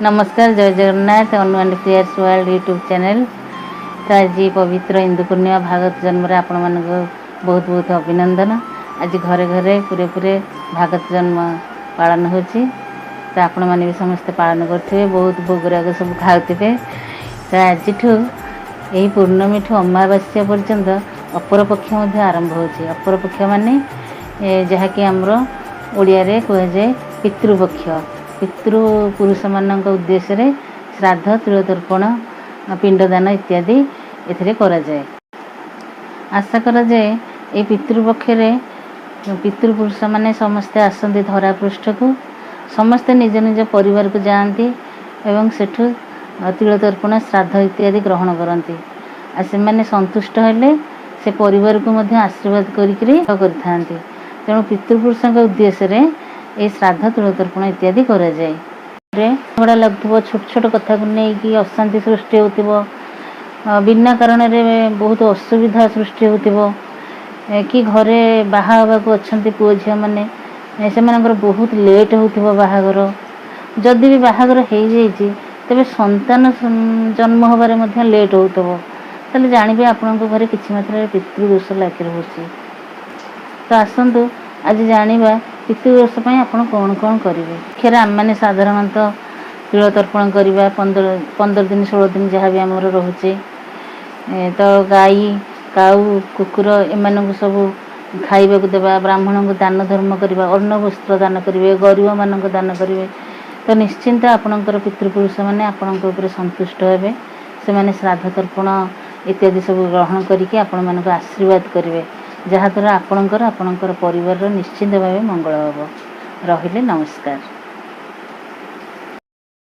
ନମସ୍କାର, ଜୟ ଜଗନ୍ନାଥ। ଅନୁ and ପ୍ରିୟାର୍ସ world YouTube channel. ତ ଆଜି ପବିତ୍ର ଇନ୍ଦୁ ପୂର୍ଣ୍ଣିମା, ଭାଗବତ ଜନ୍ମରେ ଆପଣମାନଙ୍କୁ ବହୁତ ବହୁତ ଅଭିନନ୍ଦନ। ଆଜି ଘରେ ଘରେ ପୁରେ ପୁରେ ଭାଗବତ ଜନ୍ମ ପାଳନ ହେଉଛି। ତ ଆପଣମାନେ ବି ସମସ୍ତେ ପାଳନ କରୁଥିବେ, ବହୁତ ଭୋଗରାଗ ସବୁ ଖାଉଥିବେ। ତ ଆଜିଠୁ ଏହି ପୂର୍ଣ୍ଣମୀଠୁ ଅମାବାସ୍ୟା ପର୍ଯ୍ୟନ୍ତ ଅପରପକ୍ଷ ମଧ୍ୟ ଆରମ୍ଭ ହେଉଛି। ଅପରପକ୍ଷ ମାନେ ଯାହାକି ଆମର ଓଡ଼ିଆରେ କୁହାଯାଏ ପିତୃପକ୍ଷ। ପିତୃପୁରୁଷମାନଙ୍କ ଉଦ୍ଦେଶ୍ୟରେ ଶ୍ରାଦ୍ଧ, ତିଳତର୍ପଣ, ପିଣ୍ଡଦାନ ଇତ୍ୟାଦି ଏଥିରେ କରାଯାଏ। ଆଶା କରାଯାଏ, ଏହି ପିତୃପକ୍ଷରେ ପିତୃପୁରୁଷମାନେ ସମସ୍ତେ ଆସନ୍ତି ଧରାପୃଷ୍ଠକୁ। ସମସ୍ତେ ନିଜ ନିଜ ପରିବାରକୁ ଯାଆନ୍ତି ଏବଂ ସେଠୁ ତିଳତର୍ପଣ, ଶ୍ରାଦ୍ଧ ଇତ୍ୟାଦି ଗ୍ରହଣ କରନ୍ତି। ଆଉ ସେମାନେ ସନ୍ତୁଷ୍ଟ ହେଲେ ସେ ପରିବାରକୁ ମଧ୍ୟ ଆଶୀର୍ବାଦ କରିକିରି କରିଥାନ୍ତି। ତେଣୁ ପିତୃପୁରୁଷଙ୍କ ଉଦ୍ଦେଶ୍ୟରେ ଏହି ଶ୍ରାଦ୍ଧ, ତିଳତର୍ପଣ ଇତ୍ୟାଦି କରାଯାଏ। ଝଗଡ଼ା ଲାଗୁଥିବ, ଛୋଟ ଛୋଟ କଥାକୁ ନେଇକି ଅଶାନ୍ତି ସୃଷ୍ଟି ହେଉଥିବ, ବିନା କାରଣରେ ବହୁତ ଅସୁବିଧା ସୃଷ୍ଟି ହେଉଥିବ କି ଘରେ ବାହା ହେବାକୁ ଅଛନ୍ତି ପୁଅ ଝିଅମାନେ, ସେମାନଙ୍କର ବହୁତ ଲେଟ୍ ହେଉଥିବ ବାହାଘର। ଯଦି ବି ବାହାଘର ହେଇଯାଇଛି, ତେବେ ସନ୍ତାନ ଜନ୍ମ ହେବାରେ ମଧ୍ୟ ଲେଟ୍ ହେଉଥିବ, ତାହେଲେ ଜାଣିବେ ଆପଣଙ୍କ ଘରେ କିଛି ମାତ୍ରାରେ ପିତୃଦୋଷ ଲାଗି ରହୁଛି। ତ ଆସନ୍ତୁ ଆଜି ଜାଣିବା, ପିତୃଦୋଷ ପାଇଁ ଆପଣ କ'ଣ କ'ଣ କରିବେ। ମୁଖ୍ୟରେ ଆମେମାନେ ସାଧାରଣତଃ ତିଳ ତର୍ପଣ କରିବା 15 15 ଦିନ, 16 ଦିନ ଯାହା ବି ଆମର ରହୁଛି। ତ ଗାଈ, କାଉ, କୁକୁର ଏମାନଙ୍କୁ ସବୁ ଖାଇବାକୁ ଦେବା, ବ୍ରାହ୍ମଣଙ୍କୁ ଦାନ ଧର୍ମ କରିବା, ଅନ୍ନ ବସ୍ତ୍ର ଦାନ କରିବେ, ଗରିବମାନଙ୍କୁ ଦାନ କରିବେ, ତ ନିଶ୍ଚିନ୍ତ ଆପଣଙ୍କର ପିତୃପୁରୁଷମାନେ ଆପଣଙ୍କ ଉପରେ ସନ୍ତୁଷ୍ଟ ହେବେ। ସେମାନେ ଶ୍ରାଦ୍ଧ ତର୍ପଣ ଇତ୍ୟାଦି ସବୁ ଗ୍ରହଣ କରିକି ଆପଣମାନଙ୍କୁ ଆଶୀର୍ବାଦ କରିବେ, ଯାହାଦ୍ୱାରା ଆପଣଙ୍କର ପରିବାରର ନିଶ୍ଚିନ୍ତ ଭାବେ ମଙ୍ଗଳ ହେବ। ରହିଲି, ନମସ୍କାର।